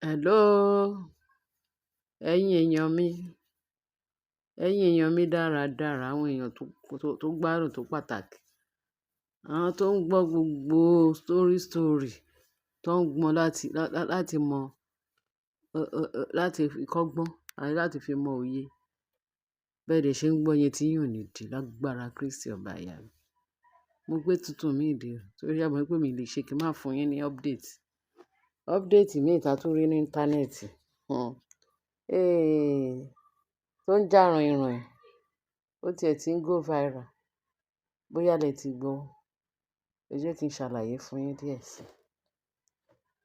Hello, ẹ̀yin èèyàn mi, ẹ̀yin èèyàn mi dáradára, àwọn èèyàn tó gbádùn tó pàtàkì. Àwọn tó ń gbọ́ gbogbo story story, tó ń gbọ́n láti mọ, láti fi kọ́gbọ́n àti láti fi mọ òye. Bẹ́ẹ̀ dẹ̀ ṣe ń gbọ́ yẹn tí yín ò ní di lágbára Kristi ọba ìyanu. Mo gbé tuntun mi dé, torí ẹ mọ̀ pé mi lè ṣe kí n má fún yín ní update. Update mi ta tún rí ní íńtánẹ́ẹ̀tì. Ee, tó ń jà ròhìnròhìn, ó tiẹ̀ ti ń go viral. Bóyá lẹ ti gbọ́, ẹ jẹ́ kí n ṣàlàyé fún yín díẹ̀ síi.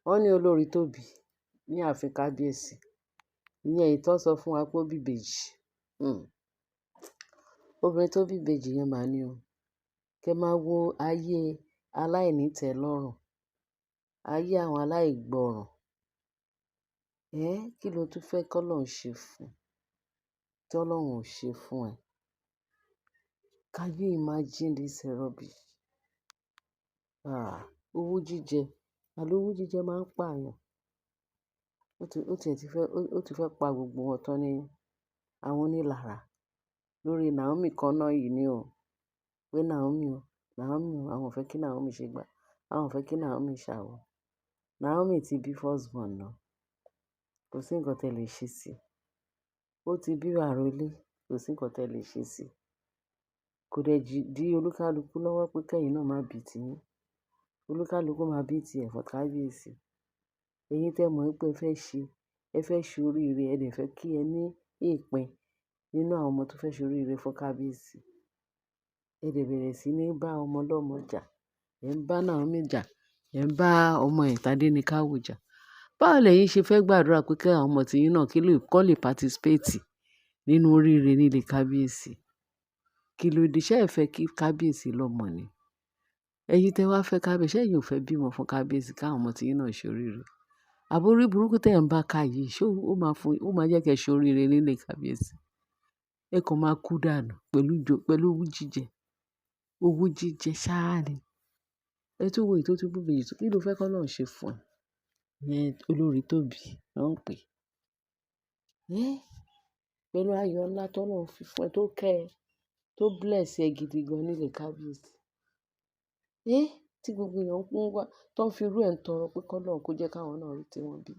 Wọ́n ní olórí Tóbi ní ààfin kábíyèsí. Ìyẹn èyí tó ń sọ fún wa pé ó bí ìbejì. Obìnrin tó bí ìbejì yẹn máa ní o. Kẹ máa wo ayé aláìnítẹ̀lọ́rùn, ayé àwọn aláìgbọràn. Ẹ́, kí ló tún fẹ́ kí Ọlọ́run ṣe fún, tí Ọlọ́run ò ṣe fún ẹ? Can you imagine this rubbish? Ah, owú jíjẹ, àló owú jíjẹ máa ń pa èèyàn. Ó ti fẹ́ pa gbogbo wọn tán ní àwọn onílára lórí Naomi kan náà yìí ni o. Pé Naomi o, Naomi o, àwọn ò fẹ́ kí Naomi ṣe gbá, àwọn ò fẹ́ kí Naomi ṣàwọ. Naomi ti bí first born náà. Kò sí nǹkan tí ẹ lè ṣe sí i. Ó ti bí àrólé, kò sí nǹkan tí ẹ lè ṣe sí i. Kò dẹ̀ jí dí olúkálukú lọ́wọ́ pé kẹ́yìn náà má bí ti yín. Olúkálukú máa bí ti ẹ̀ for kábíyèsí. Ẹ̀yin tẹ mọ̀ pé ẹ fẹ́ ṣe oríire, ẹ dẹ̀ fẹ́ kí ẹ ní ìpín nínú àwọn ọmọ tó fẹ́ ṣe oríire fún kábíyèsí. Ẹ dẹ̀ bẹ̀rẹ̀ sí ní bá ọmọ ọlọ́mọ jà. Ẹ ń bá Naomi jà, ẹ ń bá ọmọ ẹ̀ Tádéníkáwò jà. Báwo lẹ̀yin ṣe fẹ́ gbàdúrà pé kí àwọn ọmọ tí yín náà kó lè participate nínú oríire nílé kábíyèsí? Kí ló dé? Ṣé ẹ fẹ́ kí kábíyèsí lọ́mọ ni? Ẹ̀yin tẹ wá fẹ́ kábíyèsí, ṣé ẹ̀yin ò fẹ́ bímọ fún kábíyèsí kí àwọn ọmọ tí yín náà ṣe oríire? Àbí orí burúkú tí ẹ̀ ń bá ká yìí, ṣé ó máa fún, ó máa jẹ́ kí ẹ ṣe oríire nílé kábíyèsí? Ẹ kàn máa kú dànù pẹ̀lú owú jíjẹ. Owú jíjẹ ṣáá ni. Ẹ tún wo èyí tó tún bí ìbejì, kí ló fẹ́ kí Ọlọ́run ṣe fún ẹ? Ìyẹn olórí Tóbi ló ń pè. Ẹ́, pẹ̀lú ayọ̀ ńlá tó Ọlọ́run fi fún ẹ, tó kẹ́ ẹ, tó bless ẹ gidi gan nílé kábíyèsí. Ẹ́, tí gbogbo èèyàn ń wá, tó ń fi irú ẹ ń tọrọ pé kí Ọlọ́run kó jẹ́ káwọn náà rí tí wọ́n bí.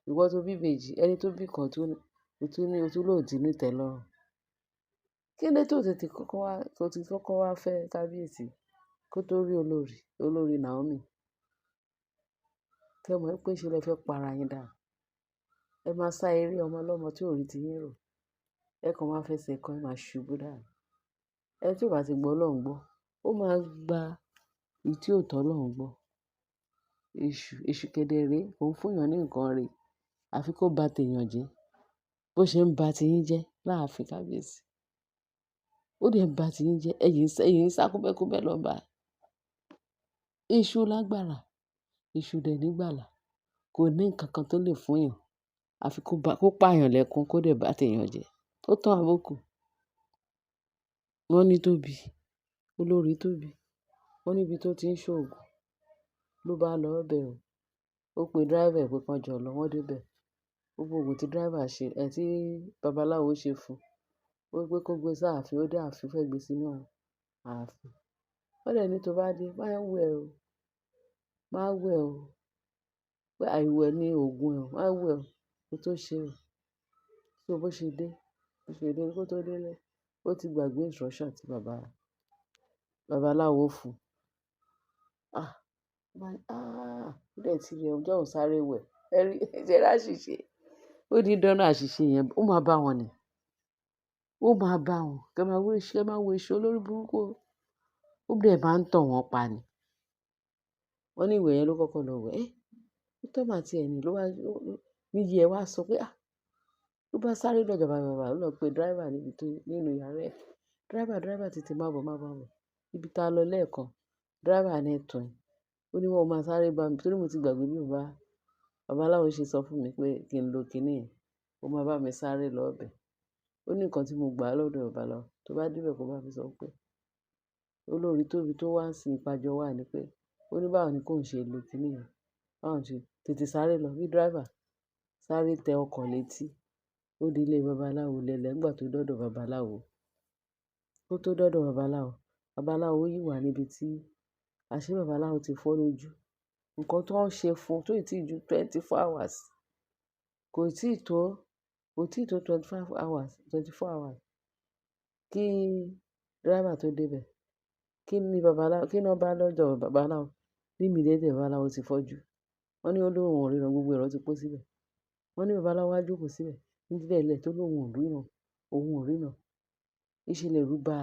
Ìwọ tó bí ìbejì, ẹni tó bí kan tó ní, o tún ní, o tún lò tí ní ìtẹ́lọ́rùn. Kí ló dé tó tètè kọ́kọ́ wá, tó ti kọ́kọ́ wá fẹ́ kábíyèsí kó tó rí olórí, olórí Naomi? Kẹ́ mọ̀ pé ṣe lẹ fẹ́ para yín dànù. Ẹ máa sá eré ọmọ ọlọ́mọ tí ò rí ti yín rò. Ẹ kàn máa fẹsẹ̀ kan, ẹ máa ṣubú dànù. Ẹni tí ò bá ti gbọ́ Ọlọ́run gbọ́, ó máa gba èyí tí ò tọ́ Ọlọ́run gbọ́. Èṣù, èṣù kedere, kò ń fún èèyàn ní nǹkan re, àfi kó bá tèèyàn jẹ́. Bó ṣe ń ba ti yín jẹ́ láàfin kábíyèsí. Ó dẹ̀ ń ba ti yín jẹ́, ẹ̀yin ń sá kúbẹ́kúbẹ́ lọ bá. Èṣù lágbára, èṣù dẹ̀ nígbàlà. Kò ní nǹkan kan tó lè fún èèyàn, àfi kó bá, kó pa èèyàn lẹ́kún, kó dẹ̀ bá tèèyàn jẹ́. Ó tán àbókù. Wọ́n ní Tóbi, olórí Tóbi. Wọ́n ní ibi tó ti ń ṣòògùn ló bá lọ bẹ̀ ọ́. Ó pe driver pé kí wọ́n jọ lọ, wọ́n dé bẹ̀. Gbogbo ògùn tí driver ṣe, ẹ tí babaláwo ṣe fún, ó wípé kó gbé sáàfin, ó dé ààfin, fẹ́ gbé sínú ààfin. Ó dẹ̀ ní tó bá dé, má wẹ̀ o, má wẹ̀ o. Pé àìwẹ̀ ni ògùn ẹ o, má wẹ̀ o, kó tó ṣe o. So bó ṣe dé, kó tó délé, ó ti gbàgbé instruction tí babaláwo fún. Ah, ah, ó dẹ̀ ti rẹ, ọjọ́ òun sáré wẹ̀. Ẹ rí, ṣé ẹ rí àṣìṣe? Ó di dandan àṣìṣe yẹn, ó máa bá wọn ni. Ó máa bá wọn. Kẹ máa wo èṣù, kẹ máa wo èṣù olórí burúkú o. Ó dẹ̀ máa ń tàn wọ́n pa ni. Wọ́n ní ìwẹ̀ yẹn ló kọ́kọ́ lọ wẹ̀. Ẹ́, ó tọ́ màá tí ẹni ló wá, ní iye ẹ wá sọ pé, ah, ló bá sáré lọ jàbàjàbà, ó lọ pe driver níbi tó, nínú yàrá ẹ̀. Driver, driver tètè má bọ̀, má bọ̀, má bọ̀. Ibi tá lọ lẹ́ẹ̀kan, driver ní tún ẹ. Ó ní wọ́n máa sáré bá mi torí mo ti gbàgbé bí babaláwo ṣe sọ fún mi pé kí n lo kíní yẹn. Ó máa bá mi sáré lọ bẹ̀. Ó ní nǹkan tí mo gbà lọ́dọ̀ babaláwo. Tó bá dé bẹ̀ kó bá mi sọ pé olórí Tóbi tó wá ń sin ìpàjọ wà ní pé ó ní báwo ni kó ń ṣe lo kíní yẹn. Báwọn ṣe tètè sáré lọ bí driver sáré tẹ ọkọ̀ létí. Ó di ilé babaláwo lẹ́lẹ̀ nígbà tó dọ́dọ̀ babaláwo. Kó tó dọ́dọ̀ babaláwo, babaláwo yìí wà níbi tí àṣé babaláwo ti fọ́ lójú. Ǹkan tó ń ṣe fún tó ì tí ju 24 hours. Kò tí tó, kò tí tó 25 hours, 24 hours kí driver tó dé ibẹ̀. Kí ni babaláwo, kí ni wọ́n bá lọ́dọ̀ babaláwo? Ní immediately babaláwo ti fọ́jú. Wọ́n ní ó lóhùn ò ríran, gbogbo èrò ti kó síbẹ̀. Wọ́n ní babaláwo wá jókòó síbẹ̀ nílẹ̀lẹ̀ tó lóhùn ò ríran, òun ò ríran. Níṣe lẹ̀rú bá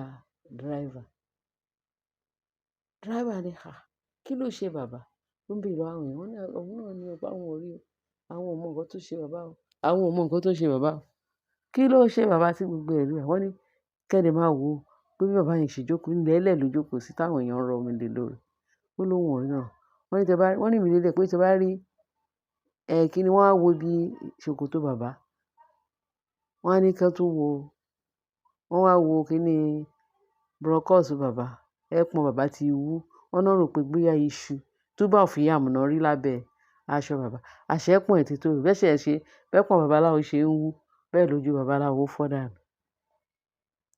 driver. Driver ní, "à, kí ló ṣe bàbá?" Ó ń béèrè lọ́wọ́ àwọn èèyàn. Wọ́n ní òun náà ní o pé àwọn ò rí o. Àwọn ò mọ nǹkan tó ṣe bàbá o. Àwọn ò mọ nǹkan tó ṣe bàbá o. Kí ló ṣe bàbá tí gbogbo ẹ̀rù ẹ̀? Wọ́n ní kí ẹ lè máa wò ó pé bí bàbá yẹn ṣe jókòó nílẹ̀lẹ̀ ló jókòó sí táwọn èèyàn ń rọ omi lé lórí. Ó lóhùn ò ríran. Wọ́n ní tí ẹ bá, wọ́n ní immediately pé tí ẹ bá rí, ẹ kí ni wọ́n á wo bí ṣòkòtò bàbá. Wọ́n á ní kí wọ́n tún wo, wọ́n wá wo kí ni brónkọ́ọ̀sì bàbá. Ẹpọ̀n bàbá ti wú. Wọ́n náà rò pé bóyá iṣu, tuber of yam náà rí lábẹ́ aṣọ bàbá. Àṣé ẹpọ̀n ẹ̀ ti tóbi. Bẹ́ẹ̀ ṣe ṣe, bẹ́ẹ̀pọ̀n babaláwo ṣe ń wú, bẹ́ẹ̀ lójú babaláwo fọ́ dànù.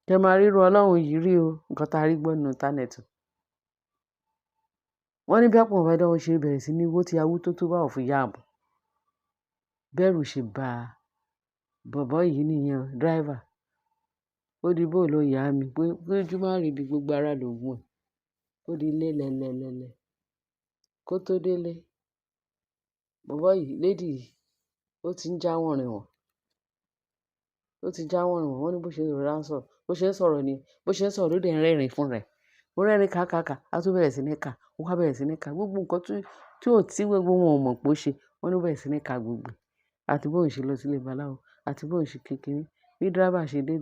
Kẹ máa ríru Ọlọ́run yìí rí o. Ǹkan tá a rí gbọ́ nínú íńtánẹ́ẹ̀tì. Wọ́n ní bí ẹpọ̀n babaláwo ṣe bẹ̀rẹ̀ sí ní wó tí a wú tó tuber of yam. Bẹ́ẹ̀rù ṣe bá bọ̀bọ́ yìí nìyẹn, driver. Ó di bó ló yá mi pé kójú má rí bí gbogbo ara lògùn ẹ̀. Ó di ilé lẹ́lẹ́lẹ́lẹ́. Kó tó délé, bọ̀bọ́ yìí, lady yìí, ó ti ń já wọ̀nrìnwọ̀n. Ó ti já wọ̀nrìnwọ̀n. Wọ́n ní bó ṣe rọra ń sọ̀rọ̀, bó ṣe ń sọ̀rọ̀ ni, bó ṣe ń sọ̀rọ̀ ló dẹ̀ ń rẹ́rìn fún rẹ̀. Ó rẹ́rìn ká ká ká, a tún bẹ̀rẹ̀ sí ní ká. Ó wá bẹ̀rẹ̀ sí ní ká gbogbo nǹkan tí ò tí gbogbo wọn ò mọ̀ pé ó ṣe. Wọ́n ní ó bẹ̀rẹ̀ sí ní ká gbogbo. Àti bó ń ṣe lọ sí ilé babaláwo, àti bó ń ṣe kékeré. Bí driver ṣe dé,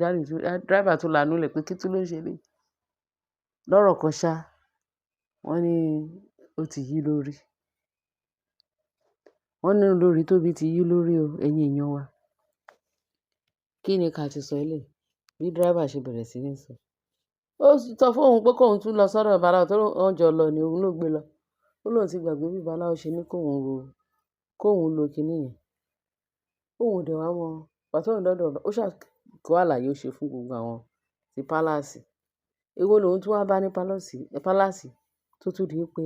driver tún lanú lẹ̀ pé kí tún ló ń ṣe léyìí. Lọ́rọ̀ kan ṣá, wọ́n ní ó ti yí lórí. Wọ́n ní olórí Tóbi ti yí lórí o, ẹ̀yin èèyàn wa. Kí ni ká ti sọ eléyìí? Bí driver ṣe bẹ̀rẹ̀ sí ní sọ. Ó sọ fún òun pé kóun tún lọ sọ́dọ̀ babaláwo torí wọ́n jọ lọ ni òun ló gbé lọ. Ó lóun ti gbàgbé bí babaláwo ṣe ní kóun ro, kóun lo kíní yẹn. Òun ò dẹ̀ wá mọ̀. Ìgbà tó ń dọ́dọ̀, ó ṣà kó àlàyé ó ṣe fún gbogbo àwọn tí palace. Èwo lòun tún wá bá ní palace, palace tó tún di pé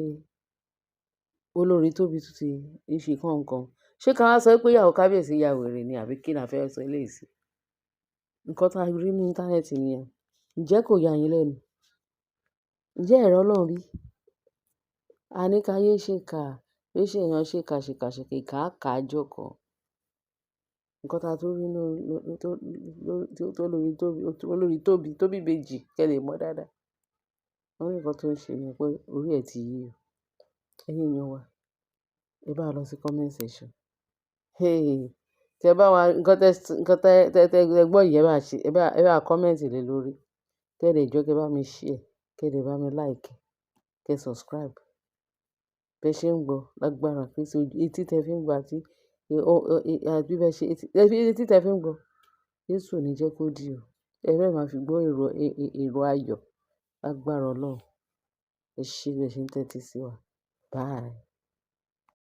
olórí Tóbi tún ti ń ṣe nǹkan. Ṣé ká wá sọ pé ìyàwó kábíyèsí ya wèrè ni àbí kí ni a fẹ́ sọ eléyìí sí? Ǹkan tá a rí ní íńtánẹ́ẹ̀tì nìyẹn. Ǹjẹ́ kò ya yín lẹ́nu? Ǹjẹ́ ẹ rí Ọlọ́run bí? A ní ká yé ṣe kà, bí ṣe èèyàn ṣe kà ṣe kà ṣe kà, ìkà á kà á jọkọ. Ǹkan tá a tún rí lórí, tó, tó lórí Tóbi, olórí Tóbi, Tóbi ìbejì kí ẹ lè mọ̀ dáadáa. Wọ́n ní ǹkan tó ń ṣe ni pé orí ẹ̀ ti yí o. Ẹ̀yin èèyàn wa, ẹ bá lọ sí comment section. Hey, tí ẹ bá wa, ǹkan tẹ, ǹkan tẹ, tẹ, tẹ gbọ́ yìí ẹ bá ṣe, ẹ bá comment lé lórí. Kí ẹ lè jọ́ kí ẹ bá mi share, kí ẹ lè bá mi like, kí ẹ subscribe. Bí ẹ ṣe ń gbọ́ lágbára Kristi, etí tẹ fi ń gbọ́ àti, bí ẹ ṣe, etí tẹ fi ń gbọ́, Jésù ò ní jẹ́ kó di o. Ẹ fẹ́ máa fi gbọ́ èrò, èrò ayọ̀ lágbára Ọlọ́run. Ẹ ṣé bí ẹ ṣe ń tẹ́tí sí wa. Bye.